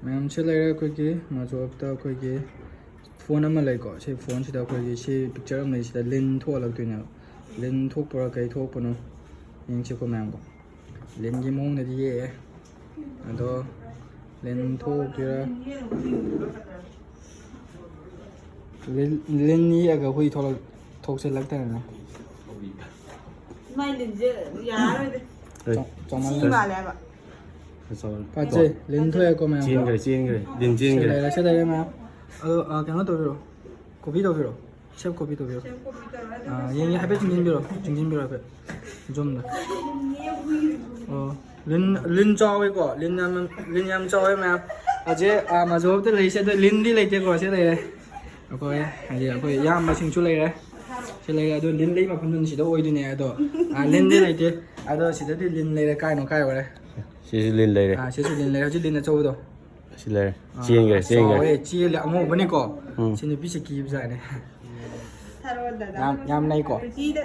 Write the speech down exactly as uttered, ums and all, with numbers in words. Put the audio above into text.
ꯃꯌꯥꯝꯁꯦ ꯂꯩꯔꯦ ꯑꯩꯈꯣꯏꯒꯤ ꯃꯥꯖꯣꯞꯇ ꯑꯩꯈꯣꯏꯒꯤ ꯐꯣꯟ ꯑꯃ ꯂꯩꯀꯣ꯫ ꯁꯤ ꯐꯣꯟꯁꯤꯗ ꯑꯩꯈꯣꯏꯒꯤ ꯁꯤ ꯄꯤꯛꯆꯔ ꯑꯃ ꯂꯩ, ꯁꯤꯗ ꯂꯤꯟ ꯊꯣꯛꯍꯜꯂꯛꯇꯣꯏꯅꯦꯕ꯫ ꯂꯤꯟ ꯊꯣꯛꯄ꯭ꯔꯥ ꯀꯩ ꯊꯣꯛꯄꯅꯣ ꯌꯦꯡꯁꯤꯀꯣ ꯃꯌꯥꯝꯀꯣ꯫ ꯂꯤꯟꯒꯤ ꯃꯑꯣꯡꯗꯗꯤ ꯌꯦꯛꯑꯦ, ꯑꯗꯣ ꯂꯤꯟ ꯊꯣꯛꯇꯣꯏꯔꯥ? ꯂꯤꯟ, ꯂꯤꯟ ꯌꯦꯛꯑꯒ ꯍꯨꯏ ꯊꯣꯛꯂꯛ-, ꯊꯣꯛꯆꯜꯂꯛꯇꯅꯅꯦ꯫ ꯃꯥꯏ ꯂꯤꯟꯁꯦ ꯌꯥꯔꯔꯣꯏꯗ꯫ ꯑꯦ, ꯆꯥꯎ-, ꯆꯥꯎꯃꯜꯂꯦ꯫ ꯃꯥꯜꯂꯦ ꯍꯥꯏꯕ꯫ ꯆꯥꯎꯔꯦ꯫ ꯐꯠꯖꯩ, ꯂꯤꯟ ꯊꯣꯛꯑꯦꯀꯣ ꯃꯌꯥꯝ꯫ ꯆꯦꯟꯈ꯭ꯔꯦ, ꯆꯦꯟꯈ꯭ꯔꯦ꯫ ꯂꯤꯟ ꯁꯤ ꯆꯦꯟꯈ꯭ꯔꯦ꯫ ꯂꯩꯔꯦ, ꯁꯤ ꯂꯩꯔꯦ ꯃꯌꯥꯝ꯫ ꯑꯗꯣ, ꯑ, ꯀꯩꯅꯣ ꯇꯧꯕꯤꯔꯣ, ꯀꯣꯄꯤ ꯇꯧꯕꯤꯔꯣ, ꯁꯦꯞ ꯀꯣꯄꯤ ꯇꯧꯔꯣ꯫ ꯑꯗꯨꯒ ꯑꯥ, ꯌꯦꯡꯒꯦ, ꯍꯥꯏꯐꯦꯠ ꯆꯤꯡꯁꯤꯟꯕꯤꯔꯣ, ꯆꯤꯡꯁꯤꯟꯕꯤꯔꯣ ꯍꯥꯏꯐꯦꯠ꯫ ꯖꯨꯝꯗ꯫ ꯑꯣ, ꯂꯤꯟ, ꯂꯤꯟ ꯆꯥꯎꯋꯦꯀꯣ, ꯂꯤꯟ ꯌꯥꯝ, ꯂꯤꯟ ꯌꯥꯝ ꯆꯥꯎꯋꯦ ꯃꯌꯥꯝ꯫ ꯍꯧꯖꯤꯛ, ꯑꯥ, ꯃꯥꯖꯣꯞꯇ ꯂꯩꯔꯤꯁꯦ, ꯑꯗꯣ ꯂꯤꯟꯗꯤ ꯂꯩꯇꯦꯀꯣ, ꯁꯤ ꯂꯩꯔꯦ꯫ ꯑꯩꯈꯣꯏ, ꯍꯥꯏꯗꯤ ꯑꯩꯈꯣꯏ ꯏꯌꯥꯝꯕꯁꯤꯡꯁꯨ ꯂꯩꯔꯦ꯫ ꯁꯤ ꯂꯩꯔꯦ, ꯑꯗꯣ ꯂꯤꯟ ꯂꯩ ꯃꯐꯝꯗꯨꯅ ꯁꯤꯗ ꯑꯣꯏꯗꯣꯏꯅꯦ, ꯑꯗꯣ, ꯑꯥ, ꯂꯤꯟꯗꯤ ꯂꯩꯇꯦ꯫ ꯑꯗꯣ ꯁꯤꯗꯗꯤ ꯂꯤꯟ ꯂꯩꯔꯦ, ꯀꯥꯏꯅꯣ ꯀꯥꯏ ꯑꯣꯏꯔꯦ꯫ ꯁꯤꯁꯨ ꯂꯤꯟ ꯂꯩꯔꯦ꯫ ꯑꯥ, ꯁꯤꯁꯨ ꯂꯤꯟ ꯂꯩꯔꯦ, ꯍꯧꯖꯤꯛ ꯂꯤꯟ ꯑꯆꯧꯕꯗꯣ꯫ ꯁꯤ ꯂꯩꯔꯦ꯫ ꯑꯥ, ꯆꯦꯟꯈ꯭ꯔꯦ, ꯆꯦꯟꯈ꯭ꯔꯦ꯫ ꯆꯥꯎꯔꯦ, ꯆꯦꯜꯂꯦ, ꯑꯉꯧꯕꯅꯤꯀꯣ꯫ ꯎꯝ꯫ ꯁꯤ ꯅꯨꯄꯤꯁꯦ ꯀꯤꯕꯖꯥꯠꯅꯦ꯫ ꯊꯥꯔꯛꯑꯣ ꯗꯗꯥ꯫ ꯌꯥꯝ, ꯌꯥꯝ ꯅꯩꯀꯣ꯫ ꯅꯨꯄꯤꯗ